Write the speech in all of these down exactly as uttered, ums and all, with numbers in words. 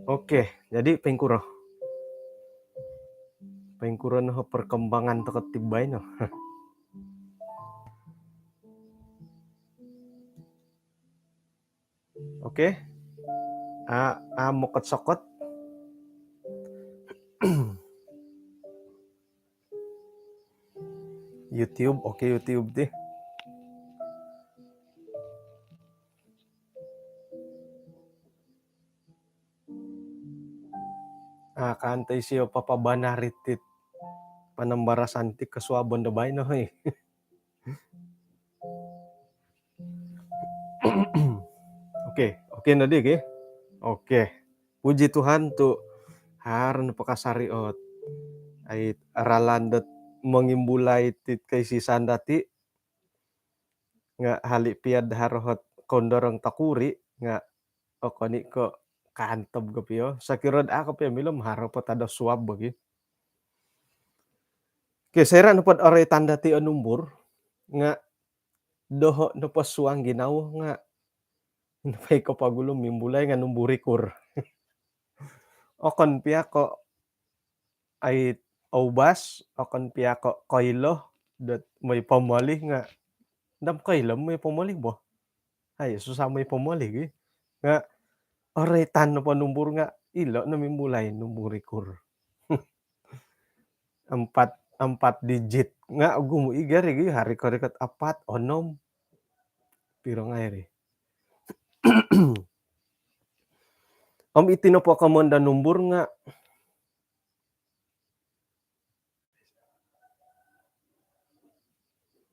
Oke, jadi poingkuro? Poingkuro no perkembangan toko ti baino? Oke. A, a mokot-sokot. YouTube, oke, YouTube ti. A, kanto isio papabanar iti panambarasan ti kosuabon do baino, hoi. Oke, oke nodi, oke. Oke. Puji Tuhan tu haro no pakasari ot ai ralan dot mongimbulai iti koisisan dati. Nga hali pia do haro ot kondorong tokuri nga okon i ko kantob kopio. Sokiro do a kopio milo om haro po tadau suab bagi. Oke, soira nopo do oroitan dati o numbur nga doho nopo suang ginawo nga nopo i kopogulu mimbulai nga numbur ikur. Okon pia ko ai oubas, okon pia ko koilo dot moi pomoli nga dam koilo moi pomoli bo. Ai susah moi pomoli gi. Nga oroitan nopo numbur nga ilo no mimbulai numbur ikur. Empat, empat digit. Nga ogumu i gari gi, haro korikot apat, onom. Piro ngai ri? Om iti nopo komoyon do numbur nga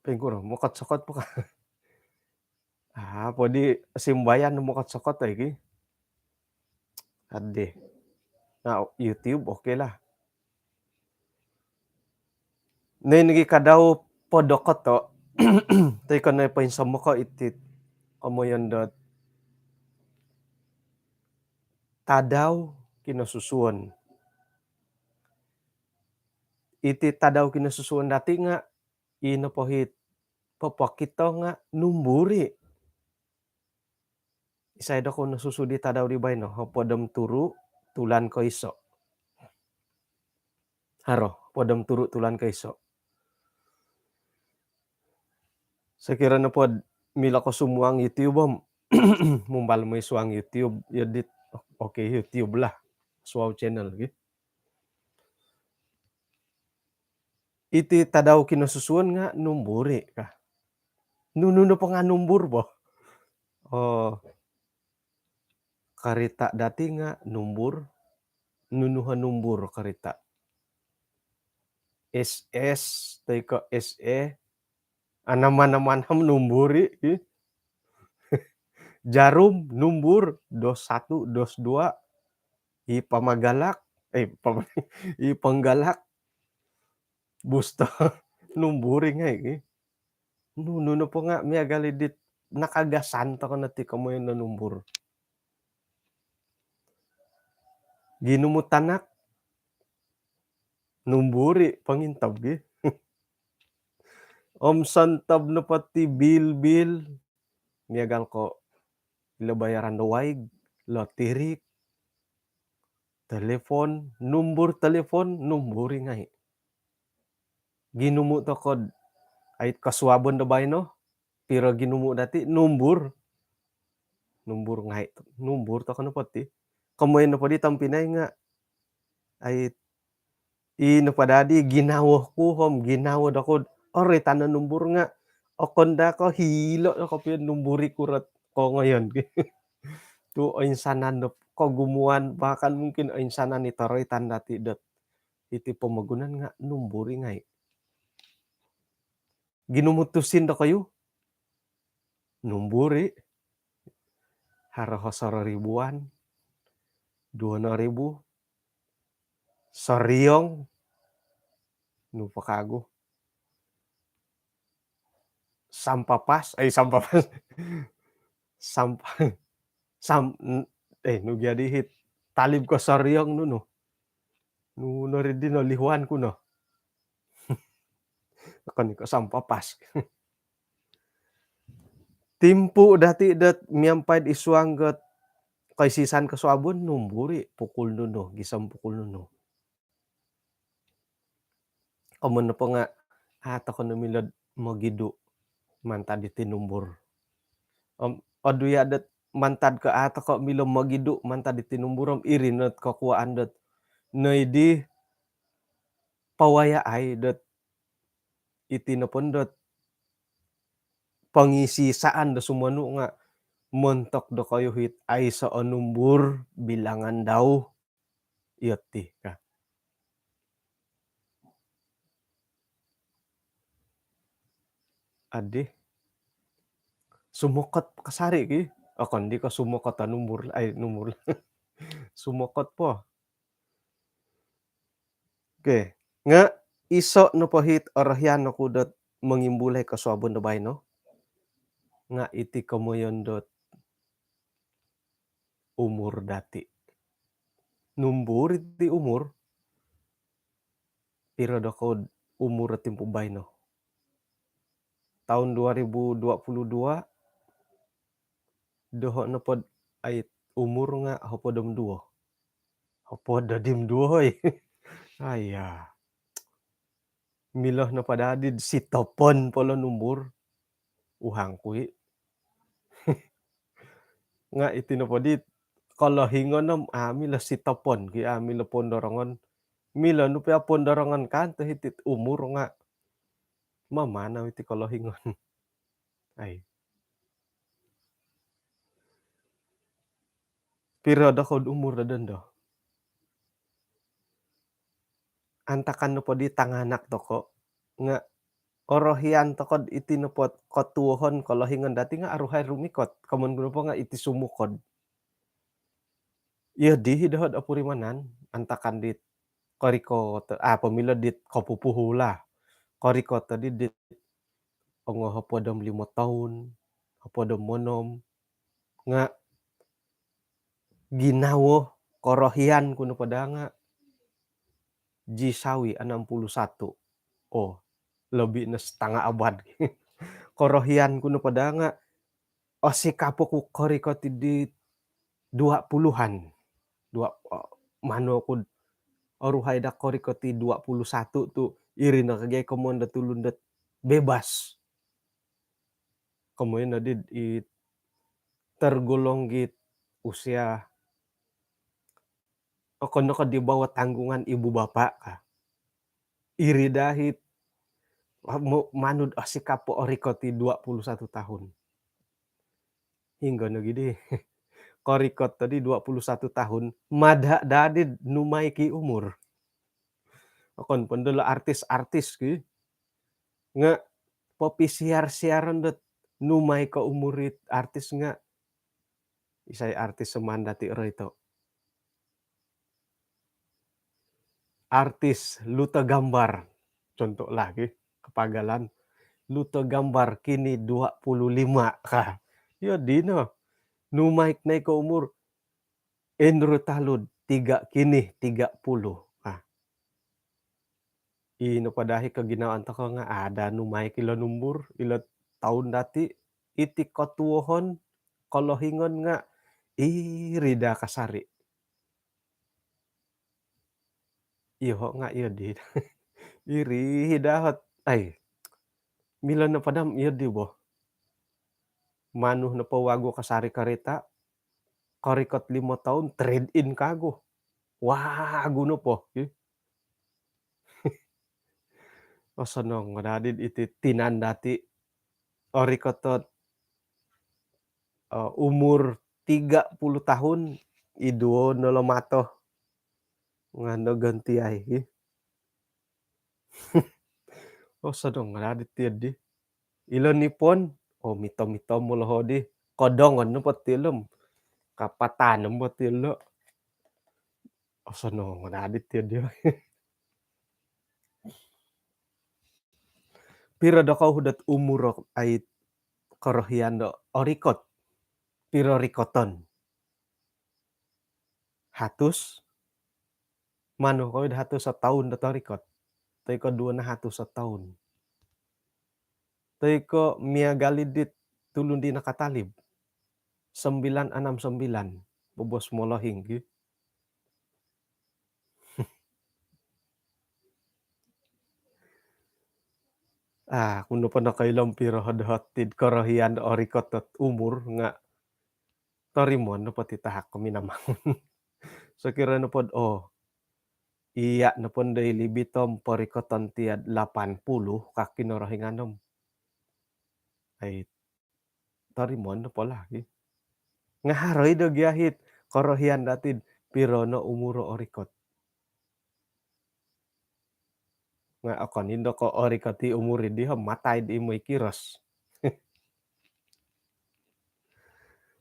poingkuro, mokot-sokot po ka? A, po di simbayan mokot-sokot lagi. Adih. Na, YouTube, oke lah. Nai nogi kadau podokoto. Toi ko nai poinsomoko iti komoyon dot tadau kinosusuon. Iti tadau kinosusuon dati nga i nopo it popokito nga numbur i. Isai do kou nosusu di tadau di baino, hopod om turu tulan koiso. Haro, hopod om turu tulan koiso. Sokiro nopo do milo ko sumuang YouTube om mumbal moi suang YouTube, yo dit, oke, YouTube lah. Suau channel gi. Iti tadau kinosusuon nga numbur i ka. Nunu nopo nga numbur bo. Oh. Karita dati nga numbur, nunu ha numbur karita. S S toi ko S E, anaman-aman ham numbur i. Jarum numbur dos satu, dos dua. I pamagalak, eh, pam-, i panggalak. Booster numbur i ngai i. Nunu nopo nga miagal i dit nakagasan toko no ti komoyon do numbur. Ginumu tanak, numbur i pongintob gi. Om sontob nopo ti bil-bil, miagal ko ilo bayaran do waig, lotirik, telefon, numbur telefon, numbur i ngai. Ginumu toko do ait kosuabon do baino, piro ginumu dati, numbur. Numbur ngai, numbur toko nopo ti. Komoyon nopo di tompinai nga ait i nopo dadi ginawo ku om ginawo doku do oroitan o numbur nga okon daa ko hilo do kopio numbur ikur ot kongoyon. Tu oinsanan do kogumuan, bahkan mungkin oinsanan i toroitan dati dot iti pomogunan nga numbur i ngai. Ginumu tusin dokoyu, numbur i. Haro ho soribuan, duo no ribu, soriong, nu po kagu. Sampapas, eh, sampapas. Samp-, sam-, eh, nu gia di it talib ko soriong nunu. Nunu ri dino lihuan ku no. Okon i ko sampapas. Timpu dati dot miampai id suang dot koisisan kosuabon, numbur i pukul nunu gisom pukul nunu. Komoyon nopo nga a' toko no milo mogidu mantad diti numbur. Om odu ya dot mantad ko a' toko milo mogidu mantad diti numbur om iri not kokuaan dot noidi pawayaai dot iti nopo dot pongisiisaan do sumonu nga montok dokoyu it aiso o numbur bilangan dau. Iyo ti ka. Adi. Sumokot kasari ki. Okon di ko sumokot o numbur, ai, numbur. Sumokot po. Oke. Nga iso nopo it orohian oku dot mongimbulai kosuabon do baino nga iti komoyon dot umur dati. Numbur iti umur, piro dokou umur timpu baino? Tahun dua ribu dua puluh dua, doho nopo dot ai umur nga hopod om duo. Hopod om duo, oi. Aya. Milo nopo dadi sitopon po lo numbur. Uhang ku i. Nga iti nopo di kolohingon om a' milo sitopon ki, a' milo pondorongon. Milo nopo a' pondorongon kan tu hiti umur nga mamanau iti kolohingon. Ai. Piro dokou umur do dondo? Antakan nopo di tanganak toko nga orohian toko iti nopo kotuohon kolohingon dati nga oruhai rumikot. Komoyon ku nopo nga iti sumukod. Iyo di doho dot opurimanan antakan dit korikot, ah, pomilo dit kopupuhu lah. Korikot di dit ongo hopod om limo toun, hopod om onom, nga ginawo korohian ku nopo daa nga G Sawi enam puluh satu. Oh, lebih no setengah abad. Korohian ku nopo daa nga osikap oku korikot di dua puluhan. Dua, oh, manu oku oruhai daa korikot di dua puluh satu tu iri no kagia komoyon dot tulun dot bebas. Komoyon no di i tergolong git usia okon no ko di bawah tanggungan ibu bapa ka. Iri daa it manu dot osikap orikot di dua puluh satu tahun. Hinggo nogi di korikot di dua puluh satu tahun, mada daa di numaik i umur. Okon po dilo artis-artis ki. Nga popisiar-siaran dot numaik o umur it artis nga isai artis seman dati roito? Artis Luto Gambar. Contoh lagi, kapagalan. Luto Gambar kini dua puluh lima ka. Iyo dino. Numaik-naik o umur. Andrew Talud tiga kini tiga puluh. Ah. Ino po daa i koginawaan toko nga ada numaik ilo numbur, ilo toun dati, iti kotuohon kolohingon nga iri daa kasari. Iyo nga iyo di. Iri daa hot. Ai. Milo nopo daa om iyo di bo. Manu nopo wagu kasari karita, korikot limo toun, trade in kagu. Wagu nopo. Ih. Osonong dadi iti tinan dati. Orikot ot, eh, umur tiga puluh tahun, iduo no lo mato. Nga nogontiai, ih. Osonong dadi tiyo di. Ilo nipon, oh, mitom-mitom molo hodi. Kodongon no po tilo om. Kapatanon po tilo. Osonong dadi tiyo di. Piro dokou dot umur ai korohian do orikot? Piro rikoton? Hatus? Manu kou id hatus satoun do torikot? Toi ko duo nahatus satoun? Toi ko miagal i dit tulun di nakatalib. Sembilan enam sembilan. Bobos molohing gi. Ah, aku nopo nokoilo piro hot-hot tid korohian do orikot dot umur nga torimoon nopo ti tahak ko minamangun. Sokiro nopo do, oh, iya nopo ndoi libi tom porikoton tiad lapan puluh ka Kinorohingan om. Ai, torimoon nopo lagi. Nga haro i do gia hit korohian dati do piro no umur o orikot. Nga okon indo ko orikot i umur i diho, matai di moi kiros.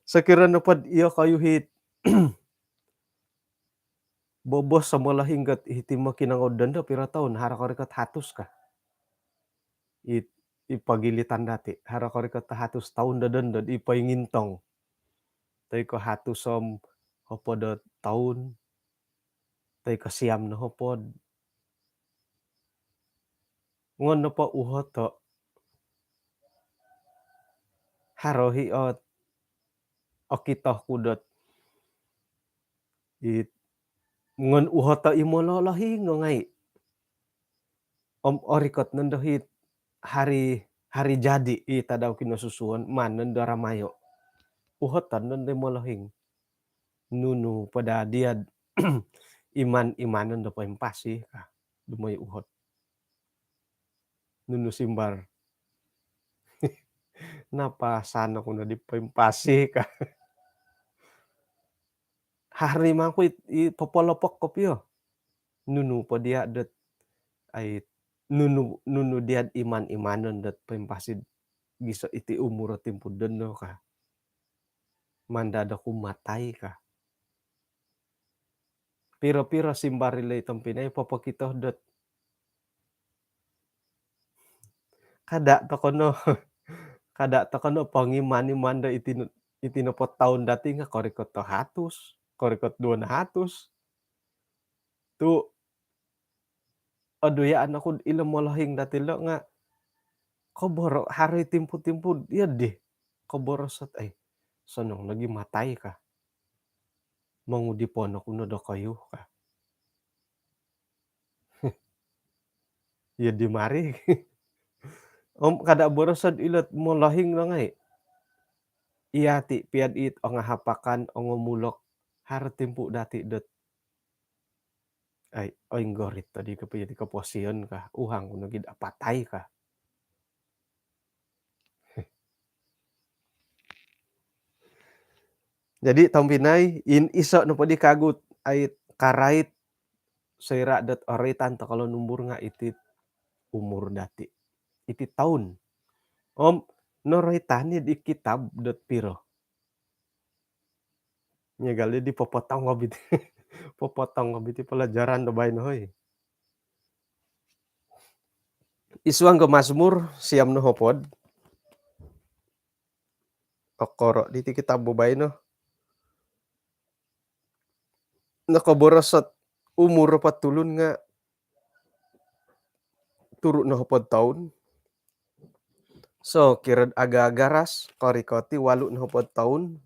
Sokiro nopo do iyokoyu hit bobos o molohing ot hiti mokinongou dondo piro toun, haro korikot hatus ka. I, i pogilitan dati, haro korikot hatus toun do dondo i poingintong. Toi ko hatus om hopod o toun, toi ko siam no hopod. Ngon nopo uhoto, haro hi ot okito ku dot it ngon uhoto i mololohing ngai. Om orikot nondo hit hari, hari jadi i tadau kinosusuon, maan nondo ramayo. Uhoton nondo i molohing. Nunu po daa diad iman-imanon do poimpasi ka. Dumoi uhot. Nunu simbar. Napasan oku no di poimpasi ka. Hari mangku i, i popolopok kopio. Nunu po dia dot, ai, nunu, nunu diad iman-imanon dot poimpasi giso iti umur o timpu dondo ka. Manda do kumatai ka. Piro-piro simbar ilo i tompinai popokito dot kada tokono, kada tokono pongiman-iman do iti, iti nopo toun dati nga korikot o hatus, korikot duo no hatus. Tu oduyaan oku ilo molohing dati lo nga koboro, haro i timpu-timpu iyo di. Koboros ot, ai, sonong nogi matai ka. Mongudi po no kuno dokoyu ka. Iyo di mari. Om kada boros ot ilo molohing lo ngai. Iya ti piad it ongahapakan, ongomulok, haro timpu dati dot ai, oinggorit tadi ko pia di koposion ka, uhang ku nogi do apatai ka. Jadi tompinai, in iso nopo di kagu ot ai karait soira dot oroitan toko lo numbur nga iti umur dati. Iti toun. Om noroitan i di kitab dot piro. Miagal di popotong obit. Popotong obit i pelajaran do baino hoi. Id suang ko Mazmur siam no hopod. Okoro diti kitab bo baino. Nokoboros ot umur po tulun nga turu no hopod toun. So, kirad aga-agaras, korikot i walu no hopod toun.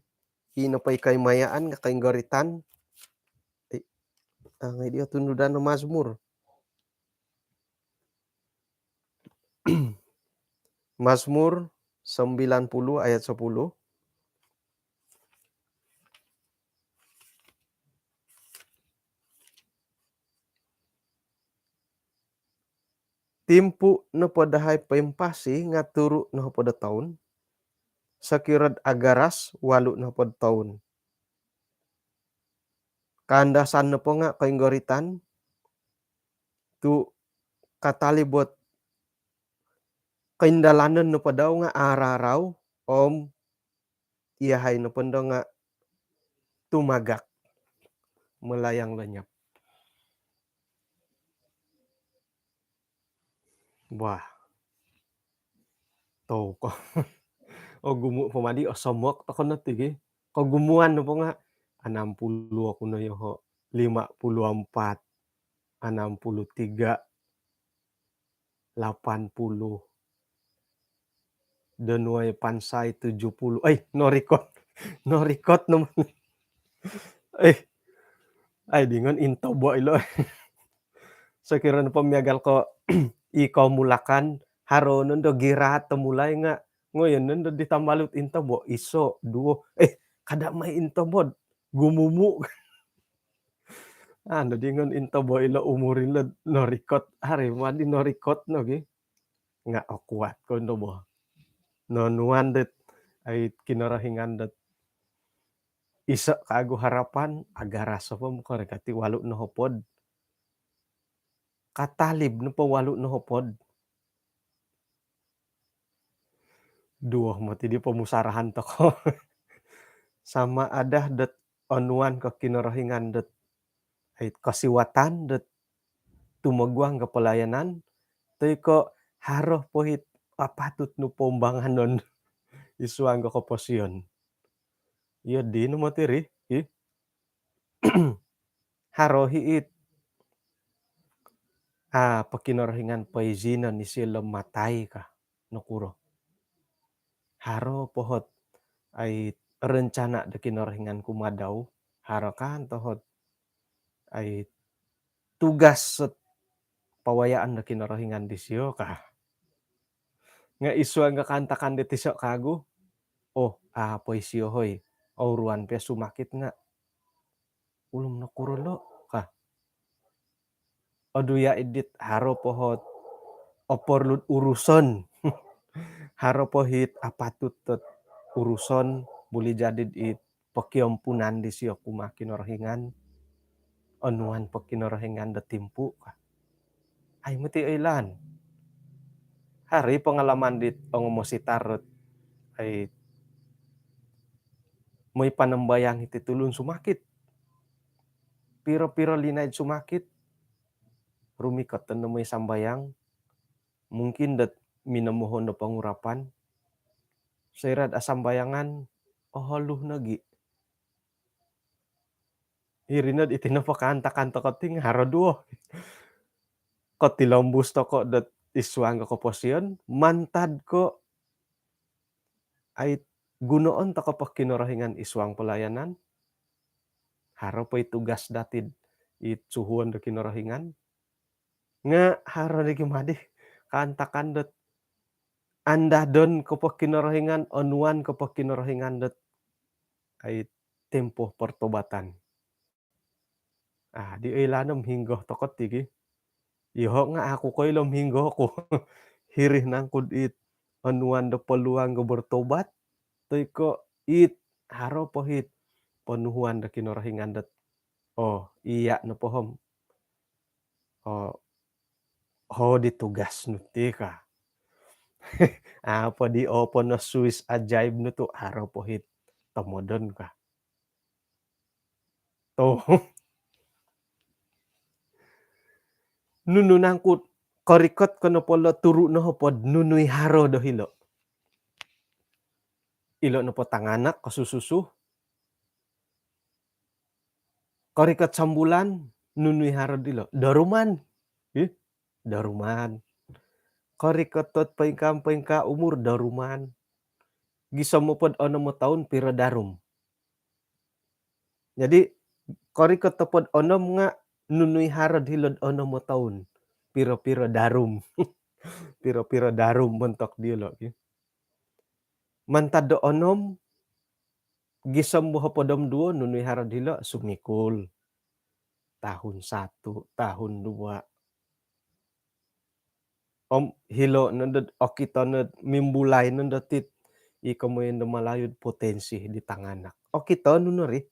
Ino po i koimayaan nga koinggoritan. Eh, angai dia tundudan no Mazmur. Mazmur sembilan puluh ayat sepuluh. Timpu nopo dahai poimpasi nga turu no hopod toun. Sokirad agaras walu no hopod toun. Kaandasan nopo nga koinggoritan tu katalib ot koindalanon nopo dau nga ararau om iyahai nopo ndo nga tumagak melayang lenyap. Wah. Tau ko. Ogumu po madi, osomok toko no ti gi. Kogumuan nopo nga enam puluh oku no yoho, lima puluh empat, enam puluh tiga, lapan puluh. Donuai Pansai tujuh puluh. Ai, norikot. Norikot no. Eh, ai, dingon intobo ilo. Sokiro nopo miagal ko i komulakan, haro nondo giraat tomulai nga ngoyon nondo di tambalut intobo, iso, duo. Eh, kada mai intobo, gumumu. Ando dingon intobo ilo umur ilo norikot, hari madi norikot nogi. Nga okuat ko intobo. Nonuan dot ai Kinorohingan dot iso kagu harapan, agaras opo mokori kati walu nohopod. Katalib nopo walu nohopod. Duo moti di pomusarahan toko. Sama ada dot onuan ko Kinorohingan dot ai kosiwatan dot tumoguang ko pelayanan, toi ko haro pohit apatut nu pombanganon isuang ko koposion. Iyo di no moti ri, hi. Haro hiit. Ah, po Kinorohingan poizinon isilo matai ka. Nokuro. Haro pohot ai rencana do Kinorohingan kumadau. Haro kan tohot ai tugas set pawayaan do Kinorohingan disio ka. Nga isuang ga kaantakan di tiso kagu. Oh, apo isio hoi. Au ruan pia sumakit nga. Ulum nokuro lo ka. Odu ya idit haro pohot oporlud uruson. Haro pohit apatut tot uruson buli jadi it pokiompunan disio kuma Kinorohingan. Onuan po Kinorohingan do timpu ka. Ai moti oilaan. Hari pengalaman dit ongomositar dot ai moi panambayang iti tulun sumakit. Piro-piro linaid sumakit. Rumikot no moi sambayang. Mungkin dot minomohon do pengurapan. Soirad asambayangan, oholuh nogi. Iri nod iti nopo kaantakan toko ti nga haro duo. Kotilombus toko dot isuang ko koposion, mantad ko ai gunoon toko po Kinorohingan isuang pelayanan. Haro po i tugas datid i suhuon do Kinorohingan. Nga haro di kimadi kaantakan dot andadon ko po Kinorohingan, onuan ko po Kinorohingan dot ai tempoh pertobatan. Ah, di oilaan om hinggo toko ti ki. Iyoho nga aku koilo om hinggo ku. Hiri nangku dit onuan do peluang go bertobat. Toi ko it haro pohit ponuhuan do Kinorohingan dot. Oh, iya nopo om. Oh, ho di tugas nu ti ka. Apo di opo no suis ajaib nu tu haro pohit tomodon ka. Toh. Nunu nangku korikot ko nopo lo turu nohopod nunu i haro do hilo. Ilo nopo tanganak kosususu. Korikot sambulan nunu i haro dilo. Daruman. Ih, daruman. Korikot tot poingkaa-poingkaa umur daruman. Gisom opod onom o toun piro darum. Jadi korikot opod onom nga nunu i haro dilo onom o toun. Piro-piro darum. Piro-piro darum montok dilo ki. Mantad do onom, gisom bo hopod om duo, nunu i haro dilo sumikul. Tahun satu, tahun dua. Om hilo nondo okito no mimbulai nondo tit i komoyon do Malayu potensi di tanganak. Okito nu no ri.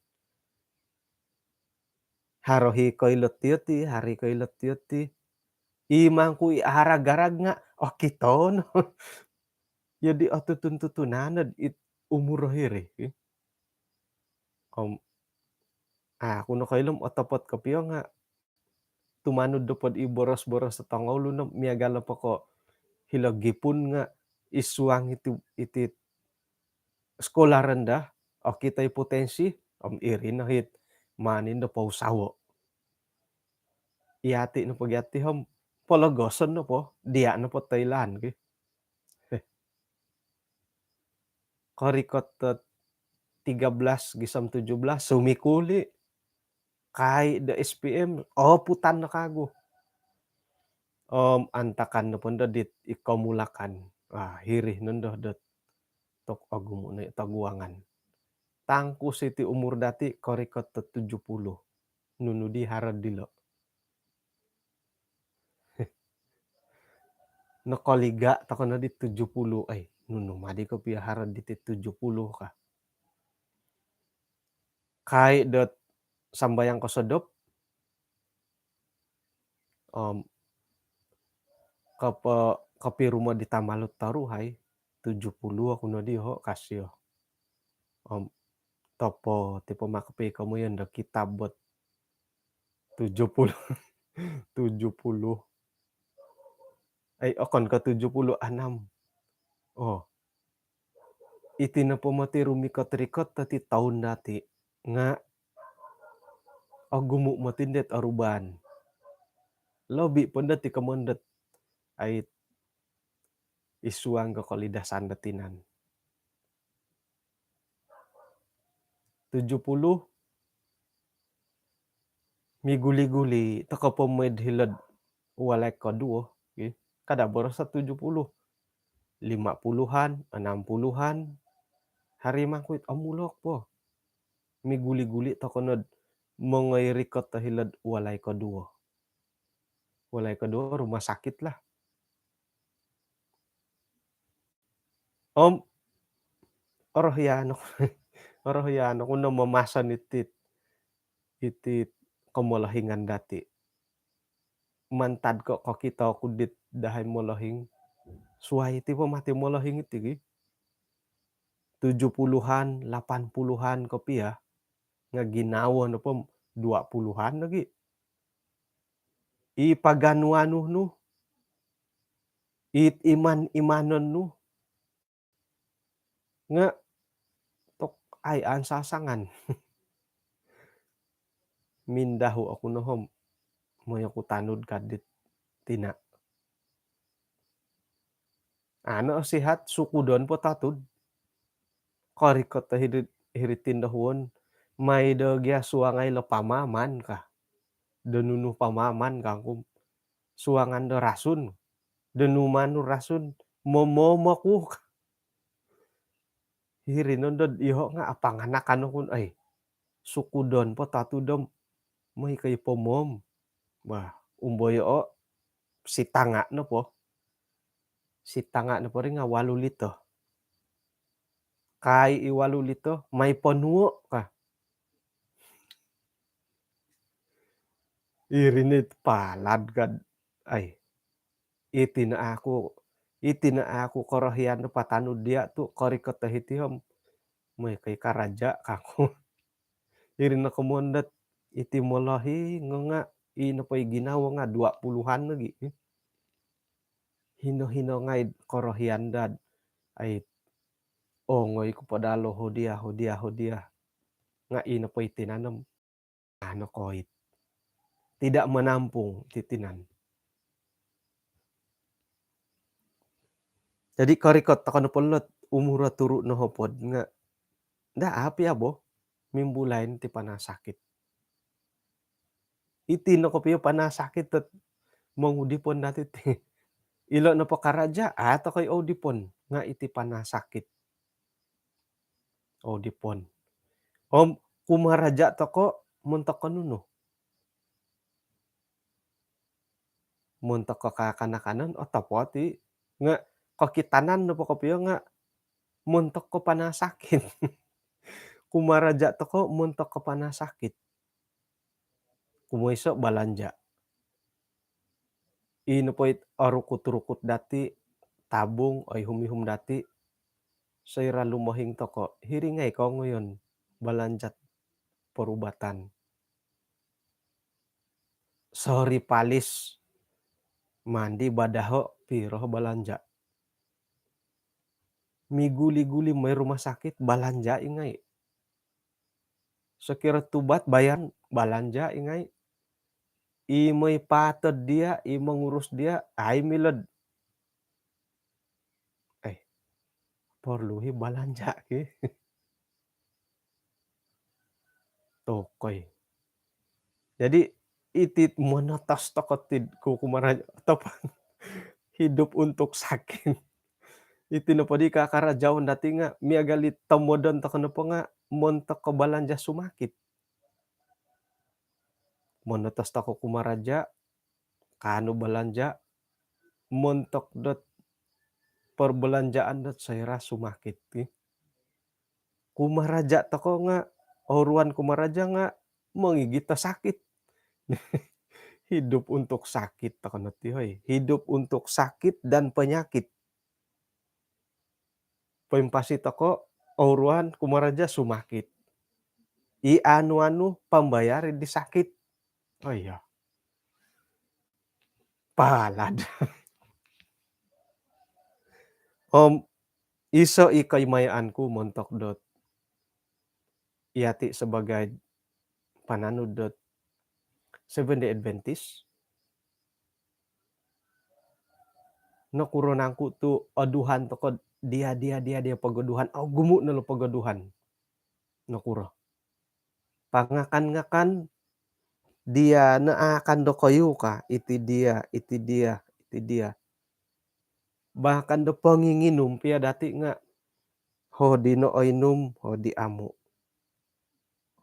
Haro hi koilo tio ti, hari koilo tio ti. I mangku i harag-arag nga okito no. Jadi otutun-tutunan nod it umur hiri. Om aku no koilo om otopot kopio nga tumanud dopod i boros-boros do tongoulun om miagal nopo ko hilo Gipun nga isuang iti, iti sekolah rendah, okito i potensi, om iri no hit manin do pousawo. Iati nopo giati om pologoson nopo, dia nopo toilaan ki. Heh. korikot do tiga belas gisom tujuh belas, sumikul i'. Kai do S P M, oputan no kagu. Om antakan nopo ndo dit i komulakan. Ah, hiri nondo dot tok ogumu' no i toguangan. Tangkus iti umur dati' korikot do tujuh puluh. Nunu di haro dilo'? Nokoliga' toko' no di tujuh puluh. Ai, nunu madi kopio haro diti tujuh puluh ka. Kai dot sambayang kosodop. Om kopo-, kopirumo di tamalu toruhai, tujuh puluh oku no diho' ka sio. Om topo tipo makapi komoyon do kitab bot tujuh puluh, tujuh puluh. Ai, okon ko tujuh puluh enam. Oh, iti nopo moti rumikot-rikot dati' toun dati' nga' ogumu' moti ndet orubaan. Lobi' po ndet i komon dot ai, i suang ko kolidasan do tinan. Tujuh puluh, miguli-guli toko' po moi'd hilo'd walai koduo, ki. Kada' boroso tujuh puluh. Lima puluhan, enam puluhan. Hari mangkuit omulok po. Miguli-guli toko' nod mongoi rikot do hilo'd walai koduo. Walai koduo, rumah sakit lah. Om orohian oku, orohian oku no mamason iti, iti komolohingan dati'. Mantad ko kokito ku dit dahai molohing, suwai iti po mati molohing iti gi. Tujuh puluhan, lapan puluhan kopio, nga' ginawo nopo dua puluhan lagi. I paganu-anu nu, it iman-imanon nu, nga' tok ai ansasangan. Mindahu oku no om moyo ku tanud ka dit tina'. Ano sihat, sukudon po tatud. Korikot do hiri, hiri tindohuon, mai do gia suangai lo pamaman ka. Do nunu pamaman kangku. Suangan do rasun. Do nunu manu rasun, momom oku ka. Hiri nondo iyoho' nga' apanganakan oku, ai, sukudon po tatud om moi ko i pomom. Bah, umboyo' o, sitanga' nopo. Sitanga' nopo ri nga' walu lito. Kai i walu lito, mai ponuo' ka. Iri ni palad kad, ai. Iti no aku, iti no aku korohian do patanud diya' tu' korikot do hiti om moi ko i karaja' kangku. Iri no komon dot iti molohing nga' ino po i ginawo nga' dua puluhan lagi. Hino-hino ngai'd korohian dad, ai, ongoi ku po dalo hodiya, hodiya, hodiya. Nga' ino po i tinan om ano koit. Tidak menampung ti tinan. Jadi korikot toko' nopo lot umur o turu' nohopod nga' nda api abo mimbulai no ti panasakit. Iti no kopio panasakit dot mongudipon dati' ti. Ilo nopo karaja', a' toko' i oudipon nga' iti panasakit. Oudipon. Om kumaraja' toko' montok ko nunu? Montok ko kanak-kanakan, otopot i'. Nga' kokitanan nopo kopio nga' montok ko panasakit. Kumaraja' toko' montok ko panasakit. Kumoiso' balanja'. Ii nopo it orukut-rukut dati', tabung, oihum-ihum dati', soira lumohing toko', hiri ngai' kongoyon balanja'd porubatan. Sori palis, mandi badaho', piro balanja'. Miguli-guli moi rumah sakit, balanja' i ngai'. Sokiro tubat bayan, balanja' i ngai'. I moi paatod diya', i mongurus diya', ai milo'd, eh, porlu i balanja' ki. Tokoi. Jadi iti monotos toko' tid ku kumaraja' topang hidup untuk sakit. Iti nopo di kakarajaon dati' nga' miagal i tomodon toko' nopo nga' montok ko balanja' sumakit. Monotos toko' kumaraja', kaanu balanja', montok dot perbelanjaan dot soira' sumakit ki. Kumaraja' toko' nga', oruan kumaraja' nga' mongigit do sakit. Hidup untuk sakit toko' no ti, hoi. Hidup untuk sakit dan penyakit. Poimpasi toko', oruan kumaraja' sumakit. I anu-anu pambayar di sakit. Oh iya. Palad. Om iso i koimayaan ku montok dot iyati' sebagai pananud dot Seventh Day Adventist. Nokuro nangku tu' oduhan toko' dia, dia, dia, dia pogoduhan, ogumu' no lo pogoduhan. Nokuro? Pangakan-ngakan dia no akan dokoyu ka, iti dia, iti dia, iti dia. Bahkan do ponginginum pia dati' nga', hodi no oinum, hodi amu'.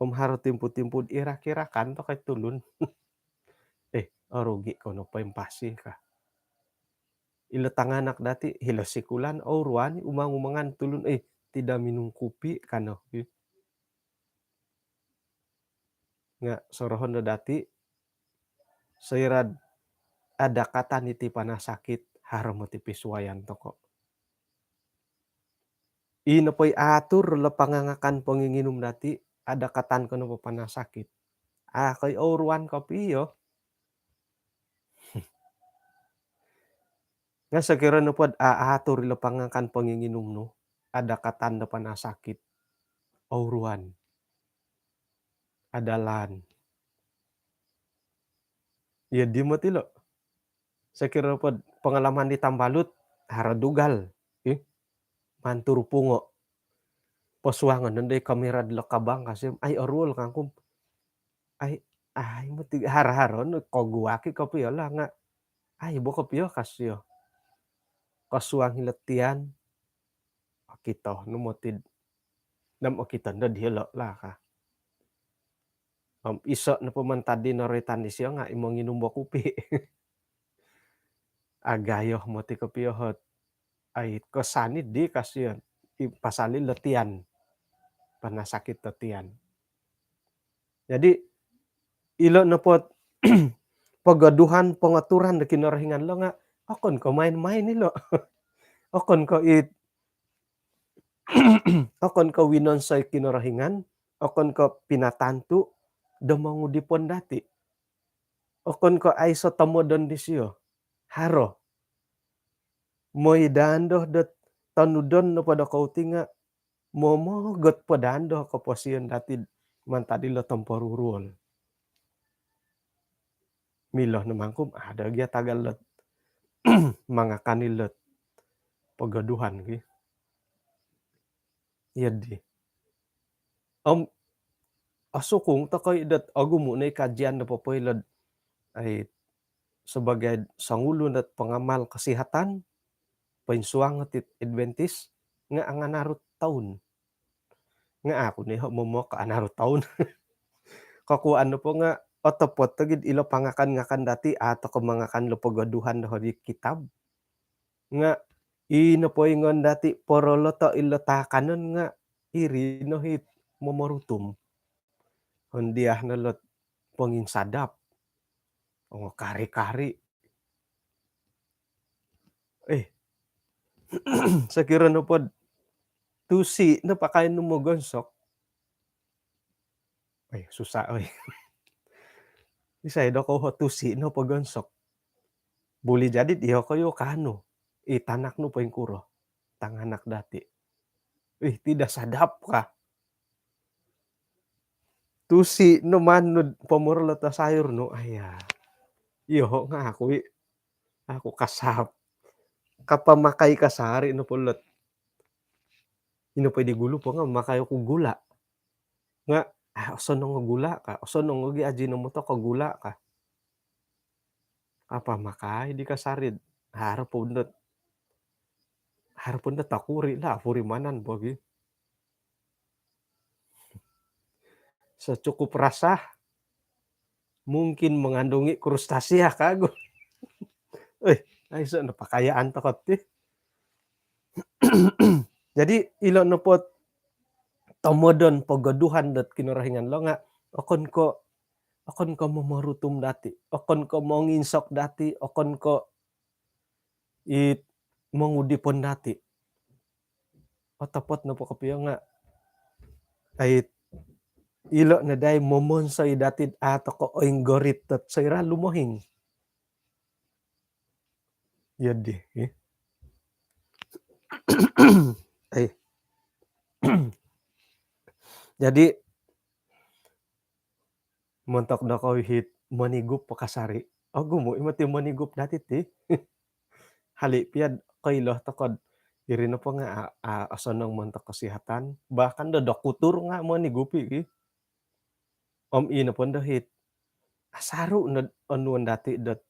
Om haro timpu-timpu irak-irakan toko' i tulun. Eh, orugi' kou no poimpasi ka. Ilo tanganak dati', hilo sikulan, oruan i umang-umangan tulun, eh, tidak minum kopi kano. Nga' sorohon do dati', soira'd adakatan iti panasakit, haro moti pisuwayan toko'. I nopo i atur lo pangangakan ponginginum dati', adakatan ko nopo panasakit, a' ko i oruan kopio. Nga' sokiro nopod a' atur ilo pangakan ponginginum nu, adakatan do panasakit, oruan. Adalaan. Iyo di moti lo. Sokiro nopod pengalaman di tambalut, haro dugal. Ih, mantur pungo'. Posuangon nondo i kamera dilo kabang kasi om, ai oruol kangkum. Ai, ai moti haro-haro no koguaki kopio lah nga'. Ai bo kopio kasio. Kosuang hilo tian. Okito no moti. Nam okito nondo dilo lah ka. Om iso nopo mantad di noroitan disio nga' i monginum bo kopi. Agayo moti kopio hot. Ai, kosanid di kasio. I pasal ilo tian. Panasakit do tian. Jadi, ilo nopo pogoduhan pongoturan do Kinorohingan lo nga', okon ko main-main ilo. Okon ko it, okon ko winonsoi Kinorohingan, okon ko pinatantu do mongudipon dati'. Okon ko aiso tomodon disio. Haro. Moi daan do dot tonudon nopo do kou ti nga' momogot po daan do koposion dati' mantad ilo tomporuruol. Milo no mangkum, ada gia tagal lot mangakan ilot pogoduhan ki. Iyo di. Om osukung toko' i dot ogumu' no i kajian do popoilo'd ai sebagai songulun dot pengamal kesihatan, poinsuang tit Adventist, nga' anganaru toun. Nga' aku ni ho' momoko anganaru toun. Kokuaan nopo nga' otopot togid ilo pangakan-ngakan dati', a' toko' mangakan lo pogoduhan do hodi kitab. Nga' ino poingon dati' poroloto' ilo taakanon nga' iri no hit momorutum. Hondiah no lot ponginsadap. Ongo kari-kari. Eh, sokiro nopod tusi' no pakai nu mogonsok. Eh, susah oi. Isai do kou ho tusi' no pogonsok. Buli jadi iyo koyu kaanu. I tanak nu poingkuro. Tanganak dati'. Ih, tidak sadap kah? Tusi' no manud pomorolot do sayur nu, aya. Iyo ho' nga' aku i'. Aku kasap. Kapamakai kasari' nopo lot Ino po di gulu po nga makai oku gula. Nga, ah, osonong o gula ka, osonong o gi Ajinomoto ko gula ka. Apa makai di kasari, haro po dot, haro po dot takuri lah, purimanan po gi. Secukup rasa, mungkin mengandungi krustasia kagu. Eh, aiso no pakayaan toko ti. Jadi, ilo nopo tomodon pogoduhan dot Kinorohingan lo nga, okon ko, okon ko momorutum dati, okon ko monginsok dati, okon ko it mongudipon dati. Otopot nopo kopio nga, ait, ilo no dai momonsoi dati, a toko oinggorit dot soira lumohing. Iyo di, eh. Ai. Jadi, montok dokoyu it monigup po kasari, ogumu i moti monigup dati ti. Hali pia koilo toko do iri nopo nga, a, a, osonong montok kesihatan, bahkan do dokutur nga monigup i ki. Om ino po do it asaru no onuon dati dot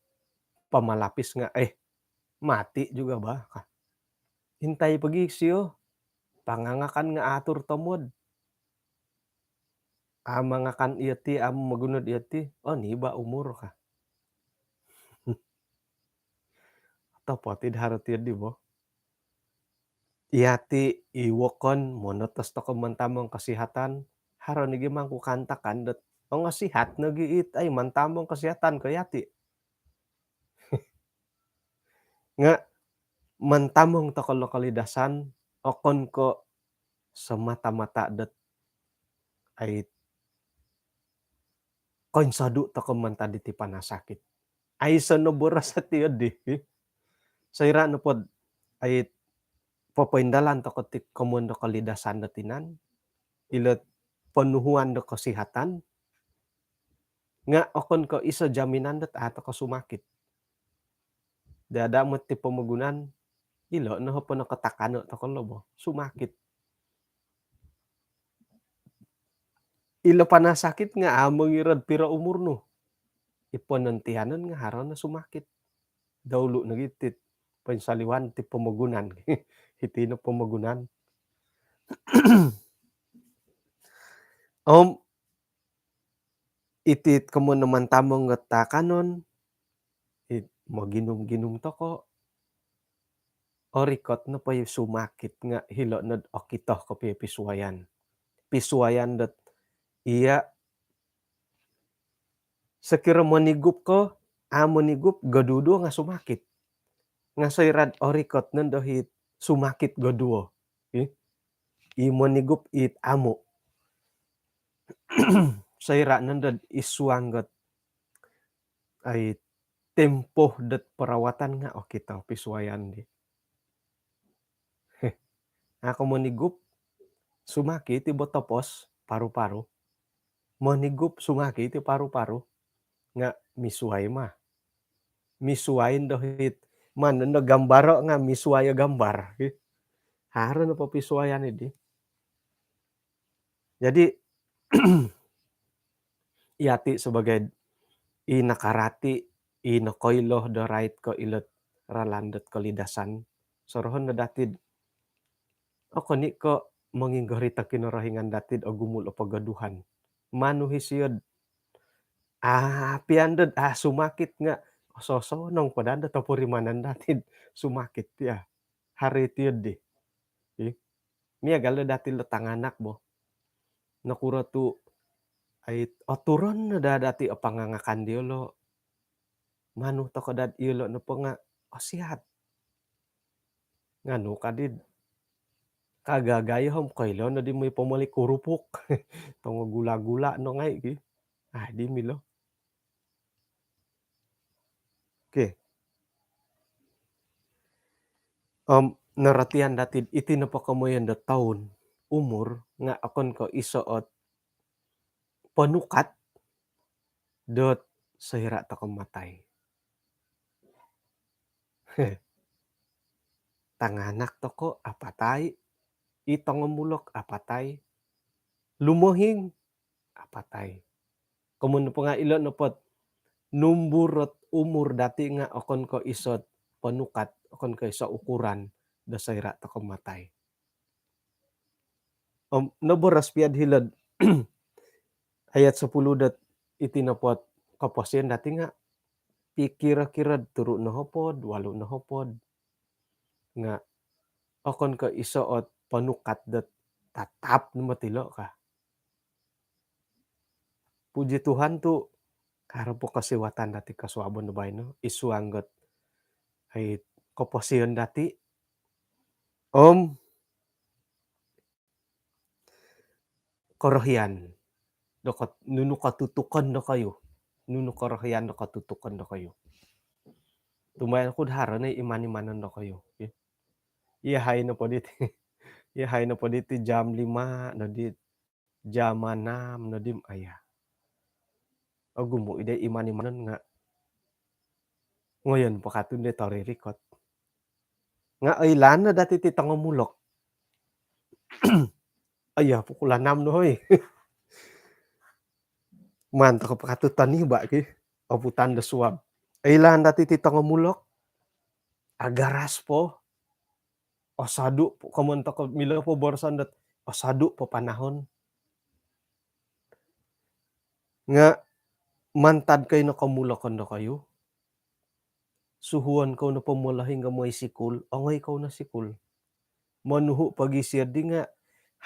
pamalapis nga, eh, mati juga bah ka. Intai po gi sio, pangangakan nga atur tomod. Amangakan iyo ti, amomoguno iyo ti, oh, niba umur ka. Otopot i do haro ti di bo. Iyati i wokon, monotos toko mantamong kesihatan, haro nogi mangku kaantakan dot ongosihat nogi it, ai, mantamong kesihatan ko iyati. Nga mantamong toko lo kolidasan, okon ko semata-mata dot, ai, koinsodu toko mantad diti panasakit. Aiso no boros ati di. Soira nopo do, ai, popoindalan toko ti komoyon do kolidasan do tinan, ilo ponuhuan do kesihatan, nga okon ko iso jaminan dot a toko sumakit. Dada moti pomogunan, ilo no po nokotakano toko lo bo, sumakit. Ilo panasakit nga a mongiro do piro umur nu. I ponontianan nga haro no sumakit. Daulu nogi ti poinsaliwan ti pomogunan. Iti no pomogunan. Om iti komoyon do mantamong do taakanon, it moginum-ginum toko. Orikot nopo i sumakit nga hilo no do okito kopio pisuayan. Pisuayan dot iya, sokiro monigup ko, a monigup, goduo-duo nga sumakit. Nga soira do orikot nondo it sumakit goduo, i, i monigup it amu, soira nondo do id suang dot, ai, tempoh dot perawatan nga okito pisuayan di. Heh. Aku monigup, sumakit i bo topos paru-paru. Monigup, sumakit i paru-paru. Nga misuai mah. Misuai do it, maan no gambaro nga misuai o gambar. Haro no popisuayan i di. Jadi, iyati sebagai i nakarati, i nokoilo do rait ko ilo ralan dot kolidasan, sorohon no dati do, okon i ko monginggorit o Kinorohingan dati do ogumu o pogoduhan. Manu i sio do, a, pian do, a, sumakit nga, ososonong po daa do topurimanan dati do sumakit pia. Haro ti di. Ih. Miagal do dati lo tanganak bo. Nokuro tu, ai, oturon no daa dati o pangangakan diolo. Manu toko daa diolo nopo nga osihat. Nga nu kadi, kagagayo om koilo no di moi pomoli kurupuk. Tongo gula-gula no ngai ki. A, di milo. Okey. Om, norotian dati do iti nopo komoyon do toun, umur, nga okon ko iso ot ponukat dot soira toko matai. Tanganak toko apatai, I tongomulok apatai, lumohing apatai. Komun nopo nga' ilo' nopot numbur ot umur dati' nga' okon ko' iso't ponukat, okon ko' iso' ukuran do soira' toko' matai. Om noboros pia'd hilo'd ayat sopuluh dot iti nopot koposion dati' nga' pikiro-kiro'd turu' nohopod, walu' nohopod. Nga' okon ko' iso' ot ponukat dot tatap no moti ilo' ka. Puji Tuhan tu' haro po kosiwatan dati' kosuabon do baino, id suang dot ai koposion dati'. Om korohian do kot-, nunu kotutukon dokoyu, nunu korohian do kotutukon dokoyu. Tumbayaan ku'd haro no i iman-imanon dokoyu. Iyahai nopo diti, iyahai nopo diti jam lima nodi, jam anam nodi, aya. Ogumu' i dai iman-imanon nga' ngoyon po katu' dai toririkot. Nga' oilaan no dati' ti tongomulok. Aya, pukul anam no hoi. Maan toko' po katu' toniba' ki, oputan do suab. Oilaan dati' ti tongomulok. Agaras po. Osodu' po, komoyon toko' milo po boroson dot osodu' po panahon. Nga' mantad ko' ino komulokon dokoyu, suhuon kou nopo molohing nga' mooi sikul, ongoi kou no sikul. Monuhu' pogi' sio di nga'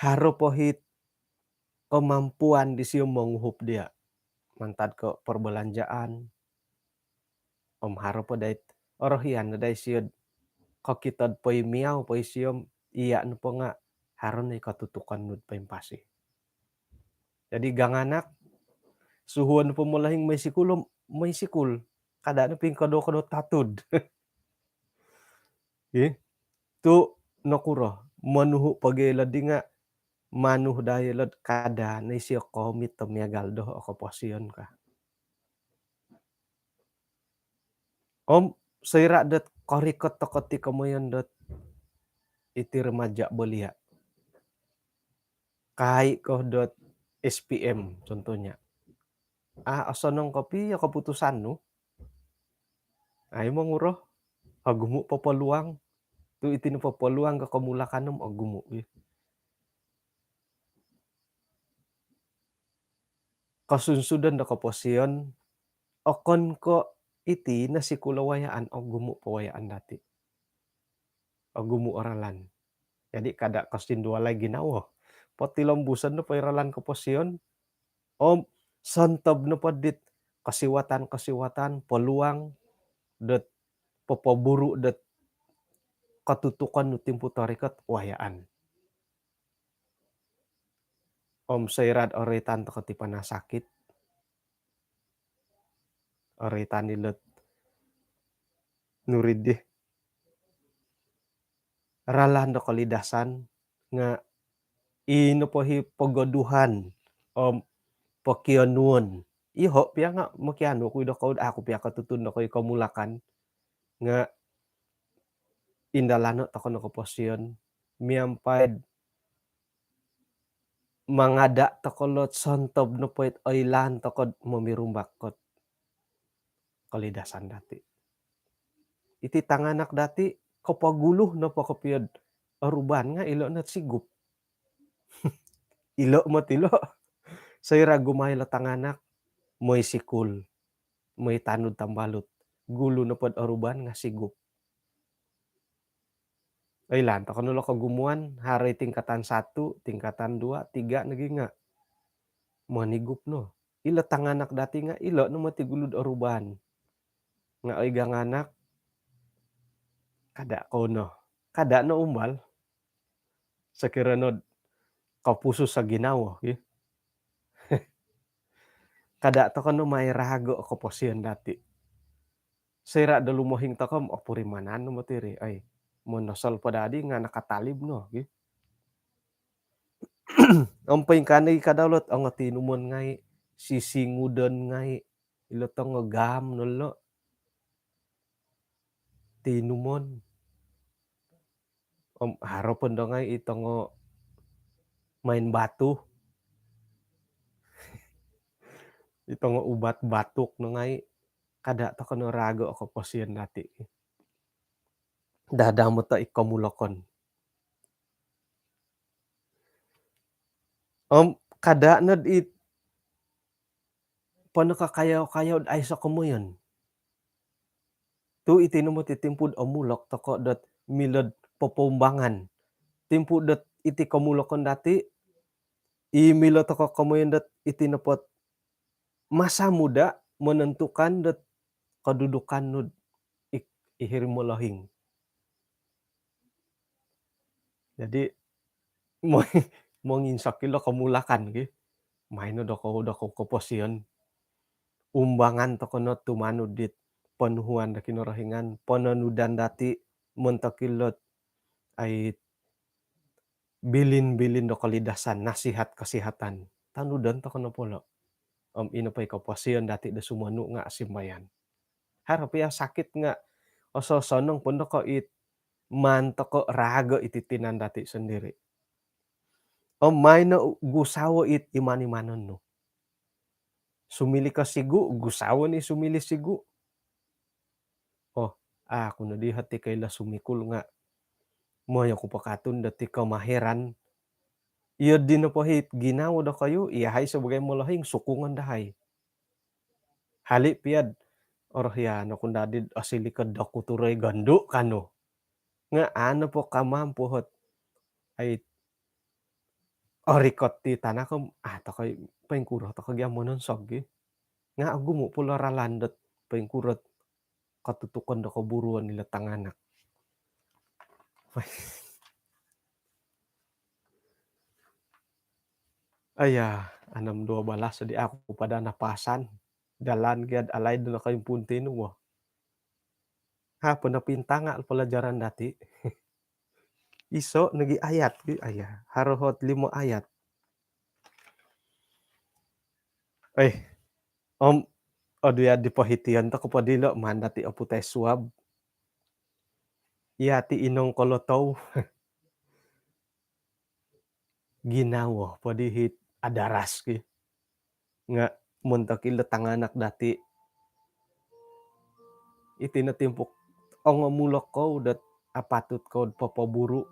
haro po hit kemampuan disio monguhup diya'. Mantad ko' perbelanjaan. Om haro po dait orohian no dai sio'd kokito'd poimiau po isio om iya' nopo nga' haro no i kotutukon nu'd poimpasi. Jadi ganganak, suhuon nopo molohing mooi sikul om mooi sikul. Kada' no pingkodo-kodo tatud. Ih, tu' nokuro, monuhu' pogi' ilo di nga' manu daa ilo'd kada' no isio komit do miagal do o koposion ka. Om soira' dot korikot toko' ti komoyon dot iti remaja belia'. Kai' ko dot S P M contohnya. A' osonong kopio keputusan nu. Ai monguro, ogumu' po peluang. Tu' iti nopo peluang ko komulakan om ogumu' i. Kosunsudon do koposion, okon ko' iti no sikul o wayaan, ogumu' po wayaan dati'. Ogumu' o ralan. Jadi kada' kosinduwalai ginawo. Potilombuson nopo i ralan koposion, om sontob nopo dit kosiwatan-kosiwatan, peluang dot popoburu' dot kotutukon nu timpu torikot, wayaan. Om soira'd oroitan toko' ti panasakit, oroitan ilo't nuri di ralan do kolidasan nga' ii nopo hi pogoduhan om pokionuon. Iyoho' pia nga' mokianu oku i dokoyu'd aku pia kotutun dokoyu komulakan. Nga' indalano' toko' no koposion miampai'd mangada' toko' lo't sontob nopo it oilaan toko'd momirumbak ko't kolidasan dati'. Iti tanganak dati' kopogulu nopo kopio'd oruban nga' ilo' no't sigup. Ilo' mot ilo'. Soira' gumail o tanganak, mooi sikul, mooi tanud tambalut. Gulu nopo'd oruban nga' sigup. Oilaan toko' no lo kogumuan, haro i tingkatan satu, tingkatan dua, tiga nogi nga' monigup no. Ilo tanganak dati' nga' ilo no moti gulu'd oruban. Nga' oi ganganak, kada' kou no. Kada' no umbal. Sokiro nod kopusus o ginawo, ki. Kada' toko' no mai rago' o koposion dati'. Soira' do lumohing toko' om opurimanan no moti ri, ai. Monosol po dadi nga' nakatalib no, ki. Om poingkaa nogi' kada' lo't ongo tinumon ngai', sisingudon ngai', ilo tongo gam no lo' tinumon. Om haro po ndo ngai' i tongo main batu. Ito nga ubat batuk no ngai, kada tokou no rago o koposion dati. Dadamot i komulokon. Om kada nod it ponokokayau-kayau aiso komoyon. Tu iti no moti timpu do omulok tokou dot milo do popoumbangan. Timpu dot iti komulokon dati, i milo tokou komoyon dot iti nopo ot masa muda menentukan dot kedudukan nu id hiri molohing. Jadi, mo-, monginsok ilo komulakan ki. Maino dokou, dokou koposion. Umbangan tokou no tumanud dit ponuhuan do Kinorohingan, pononudan dati montok ilo ai bilin-bilin do kolidasan, nasihat kesihatan. Tanudon tokou no polo. Om ino po i koposion dati do sumonu nga simbayan. Haro pia sakit nga ososonong po dokou it maan tokou rago iti tinan dati sendiri. Om maino gusawo it iman-imanon nu. Sumili ko sigu, gusawo ni sumili sigu. Oh, aku no di hati kailo sumikul nga moyo ku pakatun dati kemahiran. Iyo di nopo it ginawo dokoyu, iyahai sebagai molohing sukungon dahai. Hali piad, orohian oku no dadi asili ko doku turoi gandu kanu. Nga ano po kamampuhot ai orikot ti tanakom, ah, tokou poingkuro tokou gia mononsog gi. Nga ogumu pula ralan dot poingkuro kotutukon do koburuon ilo tanganak. Aya, enam dua belas di aku pada napasan. Dalan giad alai do nakaimpun tinu wo. Ha, pernah pintanga pelajaran dati. Iso nogi ayat ki, aya. Haro hot limo ayat. Eh, om, odu ya di pohitian tokou po dilo maan dati oputai suab. Iya ti inong kolotou. Ginawo po di it adaras ki. Nga montok ilo tanganak dati, iti no timpu ongomulok kou dot apatut kou do popoburu,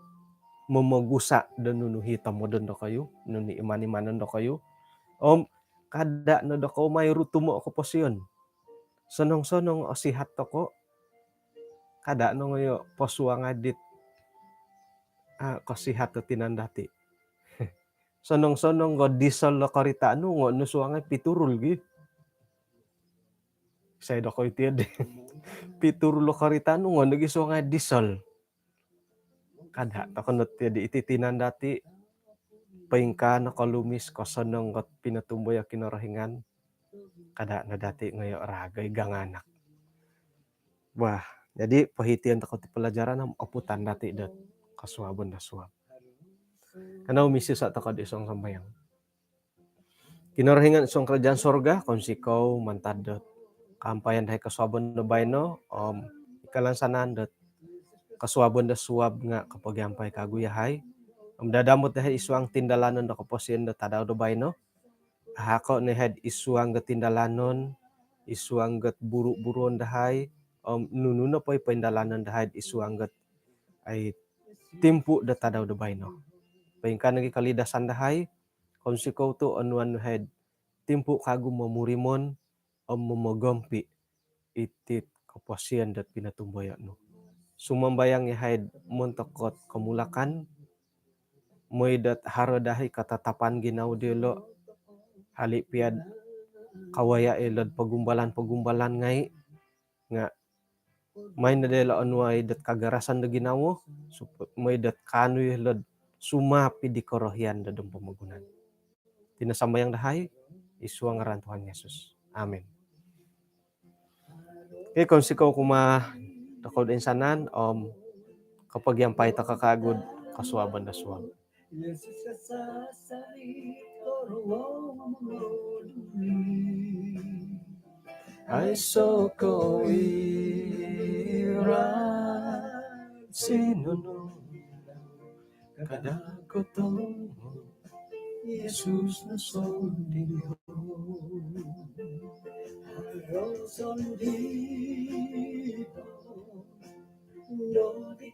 momogusa do nunu i tomodon dokoyu, nunu i iman-imanon dokoyu. Om kada no dokou mai rutumo koposion. Sonong-sonong o sihat tokou, kada no ngoyo posuangai dit, ah, kosihat do tinan dati. Sonong-sonong ngo diesel lo korita nu, ngo nu suangai piturul gi. Sai dokou iti di. Piturul lo korita nu, ngo nogi suangai diesel. Kada tokou no ti di iti tinan dati. Poingkaa no kolumis kosonong ngot pinotumboyo Kinorohingan. Kada no dati ngoyo ragai ganganak. Wah, jadi pohitian tokou ti pelajaran om oputan dati dot kosuabon do suab. Kanou misisa tokou di suang sambayang. Kinorohingan suang kerajaan sorga, kounsikou mantad dot kaampayan dahai kosuabon do baino, om ikalansanan dot kosuabon do suab nga kopogiampai kagu yahai. Om dadamot dahai isuang tindalanon do koposion do tadau do baino. Ahako no yahai isuang go tindalanon, isuang go buru-buruon dahai, om nunu nopo i poindalanon dahai isuang go ai timpu do tadau do baino. Poingkaa nogi kolidasan dahai, kounsikou tu onuan nu yahai timpu kagu momurimon om momogompi iti koposion dot pinotumboyo nu. Sumambayang yahai montok dot komulakan, moi dot haro dahai katatapan ginawo diolo, hali piad kawaya ilo do pogumbalan-pogumbalan ngai, nga maino diolo onuai dot kagarasan do ginawo, sup-, moi dot kaanu ilo do sumapi di korohian do dom pomogunan. Iti no sambayang dahai, isuang ngaran Tuhan Yesus. Amin. Okey, kounsikou kumaa tokou do insanan, om kopogiampai tokou kagu do kosuabon do suab. Aiso ko iran sinunu kada ko tomo. Yesus no sondii, haro sondii no di